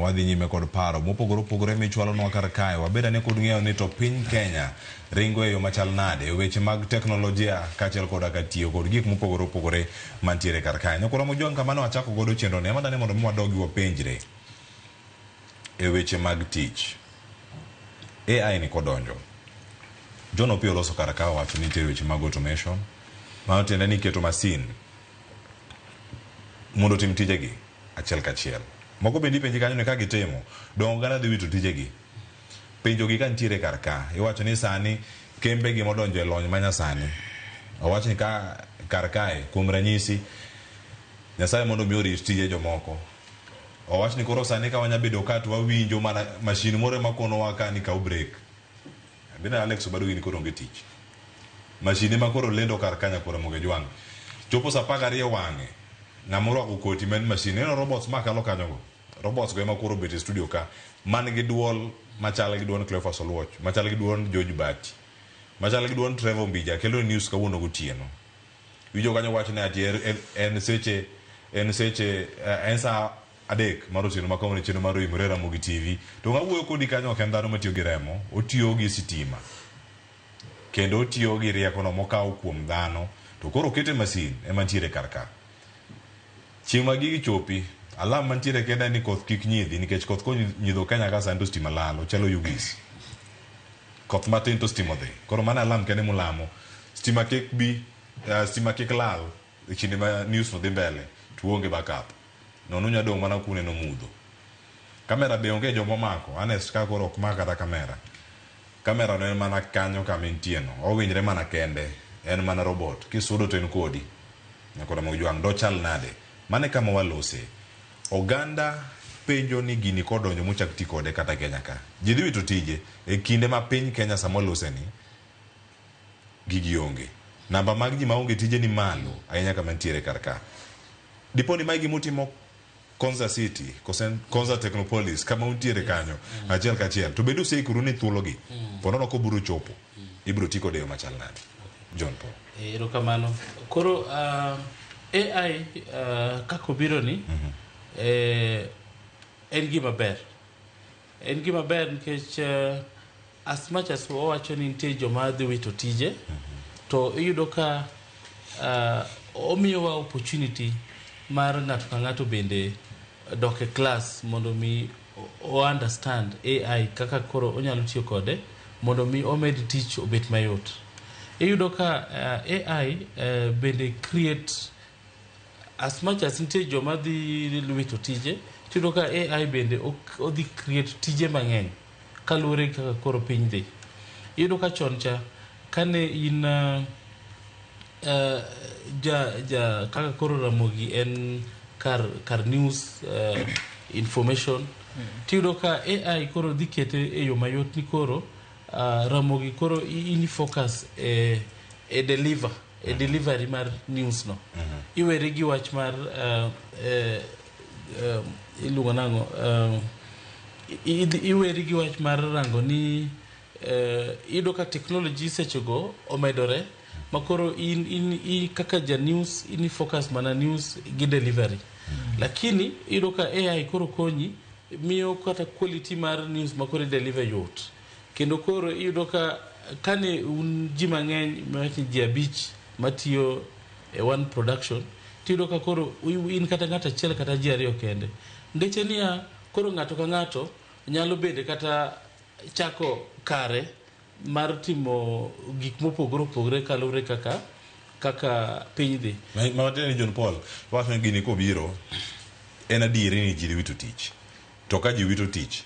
Wadhi nyime kod paro mopogore opogore michwalonwa kar kae. Wabed ane kod ng'eyo ni to piny Kenya ringo e yo machal nade e weche mag teknolojia kaachiel koda ka tiyo kod gik mopogore opogore mantiere kar kae. Nyakoro Mojwang' kama ne wachako godo chenro ni, ema dane mondo mi wadogi wapenjre e weche mag tich. AI ni kodonjo. John Opiyo loso kar ka owacho ni nitiere weche mag automation. Mano tiende ni keto masin mondo otim tijegi achiel kachiel. Moko bende ipenji kanyo ni ka gitimo, donge oganda dhi wito tijegi? Penjogi ka nitiere kar ka, iwacho ni sani kembe gi modonjo e lony manyasani, owach ni ka kar kae, kuom ranyisi, Nyasaye mondo mi orit tije jomoko. Owach ni koro sani ka wanya bedo ka to wawinjo mana mashin moro ema konowa ka ni kaw break. Bende Alex Obado gini koro onge tich. Mashin ema koro lendo kar ka nyakwar Ramogi Ojwang'. Chopo saa apar gariyo wang'e, ng'ama orwako koti ma en mashin, ineno robots ma kalo kanyogo? Robots go ema koro obet e studio ka, man gi duol machal gi duond Cleophas Oluoch, machal gi duond George Bati, machal gi duond Trevor Ombija kelo news kawuono gotieno. Iwinjo kanyo wach ni ati en seche en seche en saa adek mar otieno ma kawuono e chenro mar Oimore Ramogi TV. To ng'a wuoyo kodi kanyo ok en dhano matiyo gi remo, otiyo gi sitima. Kendo otiyo gi riekono mokawo kuom dhano to koro okete masin ema ntiere kar ka. Chieng' ma gigi chopi, alarm mantiere kende en ni koth kik nyidhi nikech koth konyidho Kenya ka sani to stima lal, ochalo yugis. Koth matin to stima odhi. Koro mano alarm kende mulamo. Stima kik bi, stima kik lal e kinde ma news no dhi mbele to uonge backup. Nono unya dong' mana kuneno mudho. Kamera be onge joma omako. Honest ka koro ok mak kata kamera. Kamera no en mana kanyo kama entie no. Owinjre mana kende. En mana robot. Kisudo to en kodi. Nyakora Mojwang' dochal nade? Mano e kama walose. Oganda penjo ni gini kodonjo mochak ti kode kata Kenya ka. Ji dhi wito tije. E kinde ma piny Kenya sama walose ni, gigi onge. Namba mag ji maonge tije ni malo ahinya kama nitiere kar ka. Dipo ni mae gima utimo Konza City, Konza Technopolis, kama untiere kanyo, achiel kachiel. To bende useikoru ni thuologi, ponono kobiro chopo, ibiro ti kode e yo machal nade? John Paul. Erokamano. Koro AI kaka obiro ni, en gima ber. En gima ber nikech as much as wawacho ni nitie joma dhi wito tije, to iyudo ka omiyowa opportunity mar ng'ato ka ng'ato bende dok e class mondo mi o understand AI kaka koro onyalo tiyo kode mondo mi omed tich obed mayot. Iyudo ka AI bende create as much as nitie joma dhi wito tije, tiyudo ka AI bende odhi create tije mang'eny kaluwore gi kaka koro piny dhi. Iyudo ka chon cha kane in ja kaka koro Ramogi en kar news information, tiyudo ka AI koro dhi kete e yo mayot ni koro Ramogi koro in focus e deliver e delivery mar news no. Iweri gi wach mar iluongo nang'o, iweri gi wach mar rango ni iyudo ka technology sechego omedore ma koro in kaka ja news in focus mana news gi delivery. Lakini iyudo ka AI koro konyi miyo kata quality mar news ma koro i deliver yot. Kendo koro iyudo ka kane un ji mang'eny, mawach ni ji 5 matiyo e one production, tiyudo ka koro in kata ng'ato achiel kata ji 2 kende. Ngeche niya, koro ng'ato ka ng'ato nyalo bende kata chako kare mar timo gik mopogore opogore kaluwore kaka piny dhi. Ma matiende ni John Paul, wacho ni gini kobiro, en adieri ni ji dhi wito tich. To ka ji wito tich,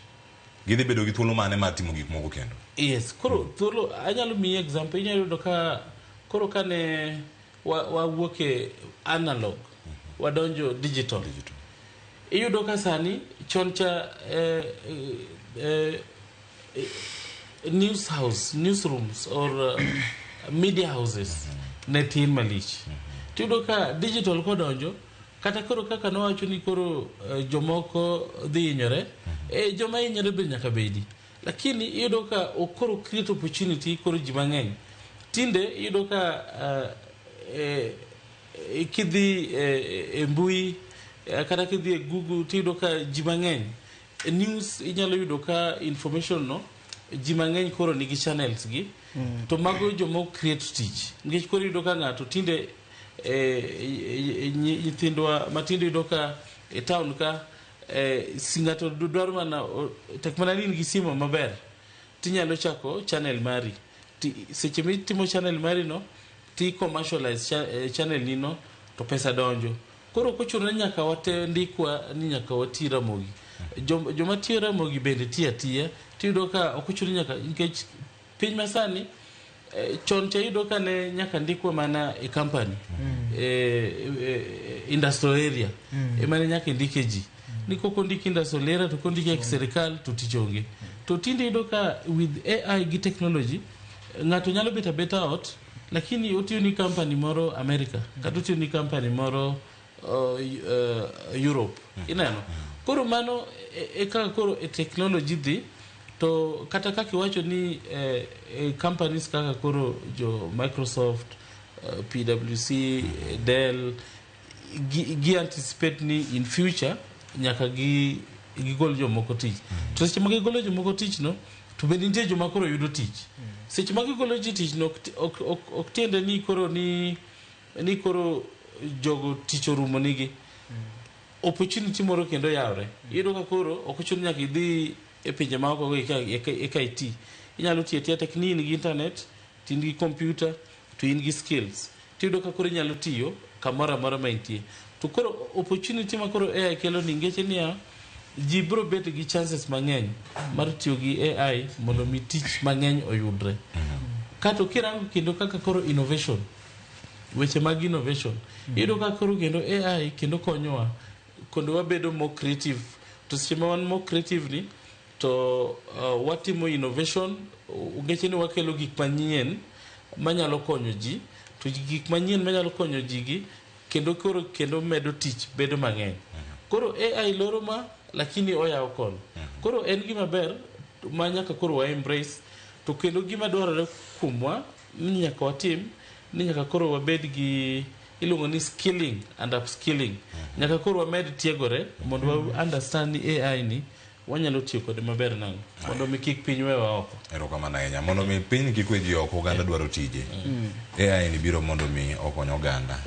gidhi bedo gi thuolo mane mar timo gik moko kendo? Yes, koro thuolo anyalo miyi example, inyalo yudo ka koro kane wawuok e analog, wadonjo digital. Digital. Iyudo ka sani chon cha news house, newsrooms or media houses ne tin malich. Tiyudo ka digital kodonjo, kata koro kaka nowacho ni koro jomoko dhi hinyore, joma hinyore be nyaka bedi. Lakini iyudo ka koro create opportunity koro ji mang'eny. Tinde iyudo ka kidhi e mbui, kata kidhi e Google tiyudo ka ji mang'eny News inyalo yudo ka information no ji mang'eny koro nigi channels gi to mago joma create tich, nikech koro iyudo ka ng'ato tinde nyithindwa matindo iyudo ka e town ka si ng'ato dwaro mana tek mana ni in gi simu maber tinyalo chako channel mari. Seche mitimo channel mari no ti commercialize channel ni no to pesa donjo. Koro ok ochuno ni nyaka wate ndikwa ni nyaka wati Ramogi. Joma tiyo Ramogi bende tiyo atiya. Tiyudo ka ok ochuno nyaka, nikech piny masani chon cha iyudo ka ne nyaka ndikwa mana e company industrial area ema ne nyaka indike ji ni kok ondik industrial area to kondike e sirikal to tich onge. To tinde iyudo ka with AI gi technology ng'ato nyalo bet abeta ot, lakini otiyo ni company moro America kata otiyo ni company moro Europe. Ineno koro mano e kaka koro e technology dhi. To kata kaka iwacho ni companies kaka koro jo Microsoft, PwC, Dell gi anticipate ni in future nyaka gi gigol jomoko tich. To seche ma gigolo jomoko tich no to bende nitie joma koro yudo tich. Seche ma gigolo ji tich no ok tiende ni koro ni koro jogo tich orumo nigi opportunity moro kendo yawre. Iyudo ka koro ok ochuno nyaka idhi e pinje maoko go eka iti. Inyalo tiyo atiya tek ni in gi internet to in gi computer to in gi skills, tiyudo ka koro inyalo tiyo kamoro amora ma intie. To koro opportunity ma koro AI kelo ni ngeche niya ji biro bet gi chances mang'eny mar tiyo gi AI mondo mi tich mang'eny oyudre. Kato kirango kendo kaka koro innovation, weche mag innovation, iyudo ka koro kendo AI kendo konyowa kendo wabedo more creative. To seche ma wan more creative ni to watimo innovation ngeche ni wakelo gik manyien manyalo konyo ji. To gik manyien manyalo konyo ji gi kendo koro kendo medo tich bedo mang'eny. Koro AI loro ma, lakini oyawo kono. Koro en gima ber ma nyaka koro wa embrace. To kendo gima dwarore kuomwa ni nyaka watim ni nyaka koro wabed gi iluongo ni skilling and upskilling. Nyaka koro wamed tiegore mondo wa understand ni AI ni wanyalo tiyo kode maber nang'o mondo mi kik piny wewa oko. Erokamano ahinya. Mondo mi piny kik we ji oko, oganda dwaro tije. AI ni biro mondo mi okony oganda.